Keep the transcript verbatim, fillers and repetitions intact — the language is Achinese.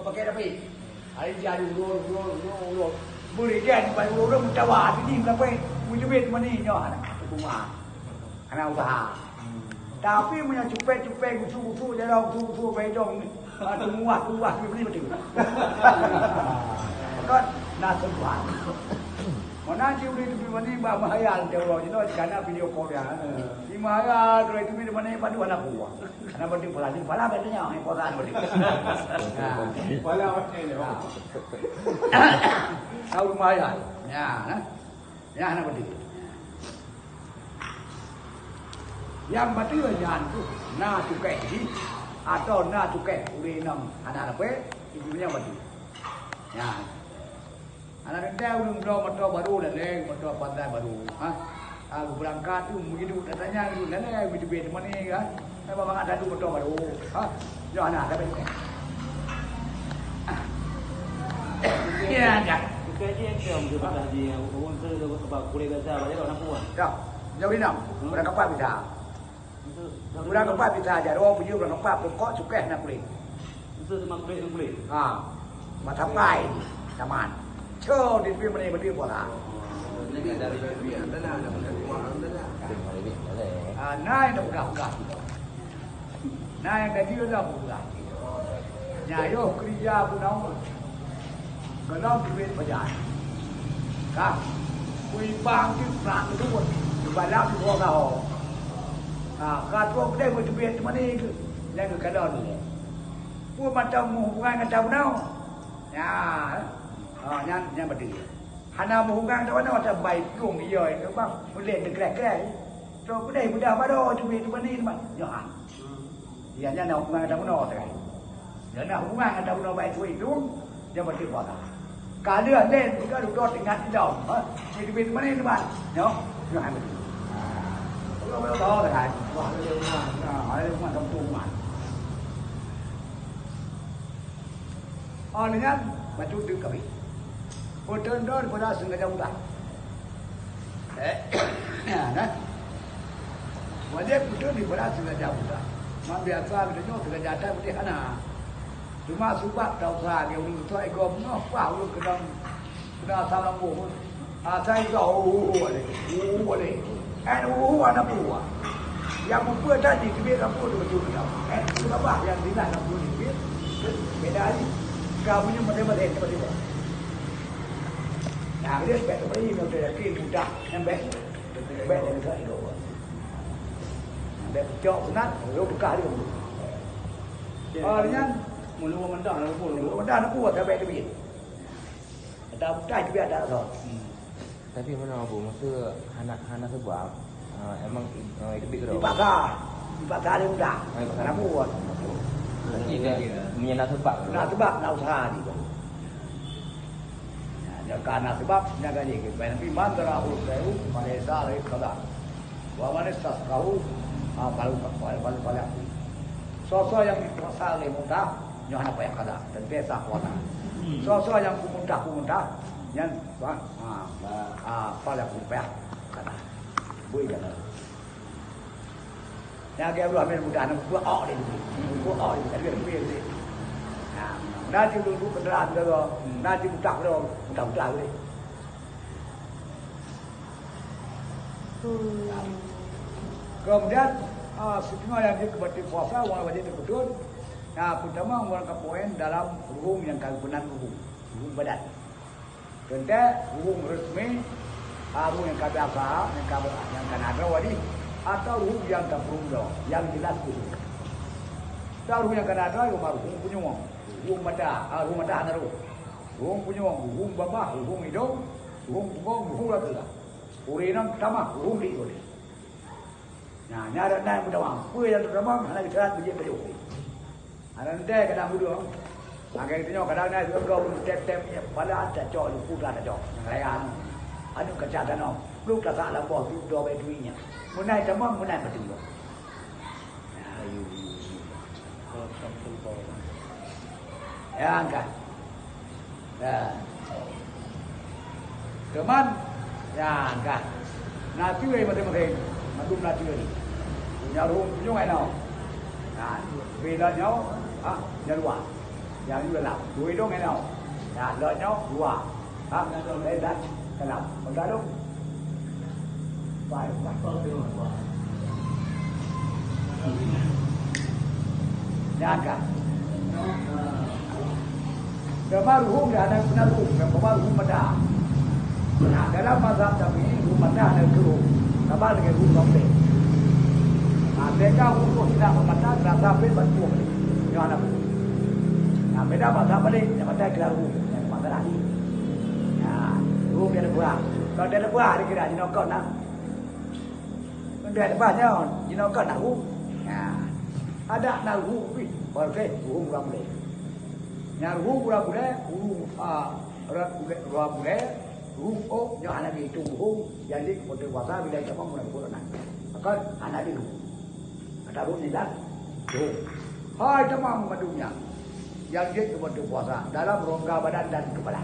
Pakai tapi. Hari jadi ulur, ulur, ulur, ulur. Berikan pada ulur mutawa sini sampai mujubit mani nyoh anak rumah. Anak usaha. Tapi punya cupet-cupet, gusuk-gusuk, jalan gusuk-gusuk, bedong ni. Ah, tumuah-tumuah, beli betul. Kan, nah, sebuah. Mana cik udah itu mani, bah, mahayal, dia orang, you know, karena video call ya. Di mahayal, kalau itu mani, mana yang padu anak buah. Anak berarti pala, di pala berarti nyawa, yang kosan berarti. Nah. Pala macam ni, oh. Tahu mahayal. Ya, nah. Ya, anak berarti. Nyang bateue nyan tu na cukai jih, atawa na cukai ureueng inong hana lapée, ibu nyan bateue. Nyan. Hana teuntée ureueng bloe moto barô lalée, moto Avanza barô, ha? Ah, beurangkat tu meugiduek, datang nyan geulée, meuteubiet teumani, ha? Memang mangat tantu moto barô, ha? Nyoe hana, tapi Ya, ya. Bukan je yang kiam ke patah di, orang tu, apa, kulit biasa, banyak orang puan. Ya, jauh inam. Orang kapal bisa. Orang kapal bisa aja. Orang punya orang kapal pokok sukeh nak kulit. Itu cuma kulit, kulit. Ha. Mata pai. Taman. Cho di tepi mana betul bola. Ini kan dari, dari, dari, dari, dari, dari, Ah, na yang dah peugah-peugah. Na nyang ka jeuet dah peugah. Nyan yoh keurija peunawan. Gohlom duek pajan. Ka. Kui bang cit prak keudua. Dibalam dua gaho. Ha, ka dua beudeh beuteubiet teumani keu. Nyan keu kalon lé. Peue mantong meuhubungan ngon tabeunoe. Nyan. Ha, nyan, nyan beutôi. Hana meuhubungan tabeunoe, tabah plueng, iya, itu bang. Uleh teukreh-kreh. Trok beudeh beudah baroe teubiet teumani teuma. Nyoe ha. Iya, nyan na hubungan ngon tabeunoe sagai. Nyan na hubungan ngon tabeunoe baik tueng, nyan bacut puasa. Ka lheueh lé, tinggai dudoe teuingat idong, ha? Nyan teubiet teumani teuma. Nyoe, nyoe hai beutôi. Kalau, kalau tahu sagai. Wah, ada rumah, ada rumah kampung rumah. Oh, nyan, bacut teuk kabeh. Peuteuntèe daripada sengaja udah. Eh, nah. Wajéb beutôi di beurasi raja budak. Man biasa geutanyoe teuka jadai beutôi hana. Cuma subab tausa lagèe ureueng tuha igoe beungoh paih ureueng keunong keunan asai lambông. Asai igoe hu hu hu lé. Hu hu lé. Eh hu hu hana peue. Nyang mupeue tadi teubiet lampu tu beutôi keudroe. Eh, babah nyang dilah lampu teubiet. Beda lé. Ka meunyoe model-model tiba-tiba. Nah, dia sebab tu beri dia yakin mudah. Nyang bèk. Bèk nyang bèk. Bèk peucok sunat, lalu bekah dia. Oh, nyan. Mulu mentah, lalu pun. Mulu mentah, lalu pun, sampai teubiet. Ada utai teubiet ada rasa. Hmm. Tapi mana Abu, maksud hana, hana sebab, ah, emang, ah, itu bit keudroe. Dipaksa. Dipaksa dia udah. Ah, dipaksa. Hana buat. Berarti dia, dia punya nak sebab. Nak sebab, nak usaha dia. Nah, dia kan nak sebab, dia kan dia. Tapi man darahul khairu, falaysa alaihi qada. Wa man istasqahu, ah, falu, falu, falu, falu. Soe-soe nyang dipaksa lé mudah, nyoe hana payah qada. Teuntèe sah puasa. Soe-soe nyang peumudah-peumudah, nyan, ha, ha, ha, payah peumudah. Kata. Bui kata. Nyang lagèe Abdul Hamid mudah, nang buat awak dia. Buat awak dia, dia, dia, dia. Nah, nanti dulu kenderaan dia, nanti mudah dia, mudah-mudah dia. Hmm. Kemudian, ah, siteungoh nyang jeuet keu bateue puasa, ureueng wajéb teupeuteuet. Nah, peutama ureueng ka poin dalam ruhueng nyang ka geupeunang ruhueng, ruhueng ibadat. Teuntèe ruhueng resmi, ah, ruhueng nyang ka biasa, nyang ka, nyang ka na droe jih, atawa ruhueng nyang ka peurumoh droe, nyang jeulaih khusus. Dan ruhueng nyang ka na droe, ruhueng, ruhueng punyueng, ruhueng mata, ah, ruhueng mata hana roh. Ruhueng punyueng, ruhueng babah, ruhueng idong, ruhueng punggong, ruhueng lakoe. Ureueng inong teutamah, ruhueng di ureueng. Nah, nyan adat nyan meutamah. Peue nyang teutamah, hana geucatat biji payong. Hana teuntèe kadang udeueng. Lagèe geutanyoe kadang na sigoe ureueng tép-tép, pala tacok, lupu tacok. Nyang raya anu. Anu kaca tanoh. Pluek tasak lam boh, duek dua bèe turi nyan. Meunan tamong, meunan meuteumèe. Ya, kan. Ya. Cuman, ya, kan. Nature masing-masing. Mandum nature. Punya ruhueng punyueng ai nyoe. Nah, beda nyoe, ah, nyoe luwa. Nyang dua lah. Dua idong enam. Nah, lo nyoe dua. Ha, enam, enam, enam. Enam. Enggak dong. Baik, baik. Nyan kan. Teuma ruhum dah ada guna ruhum, teuma ruhum mata. Nah, dalam mazhab kami, ruhum mata ada ruhum. Sama dengan ruhum sampai. Nah, sehingga ruhum tidak memata, rasa pun bantu. Nyoe ada. Nah, beda mazhab balik, yang mata kira ruhum, yang mata lagi. Nah, ruhum dia ada buah. Kalau dia ada buah, dia kira jinoe kon nah. Bèk leubeh nyoe, jinoe ka na ruhum. Nah, adak na ruhum pih, oke, ruhum ureueng bulèe. Nyang ruhum ureueng bulèe, ruhum, a, ureueng bulèe, ureueng bulèe, ruhum ôk, nyoe hana jihitung ruhum, jadi keu puasa bila tamong bulan puasa na. Maka hana di ruhum. Ada ruhum ni dah, ruhum. Hai tamong mandum nyan. Nyang jeuet keu puasa dalam rongga badan dan kepala.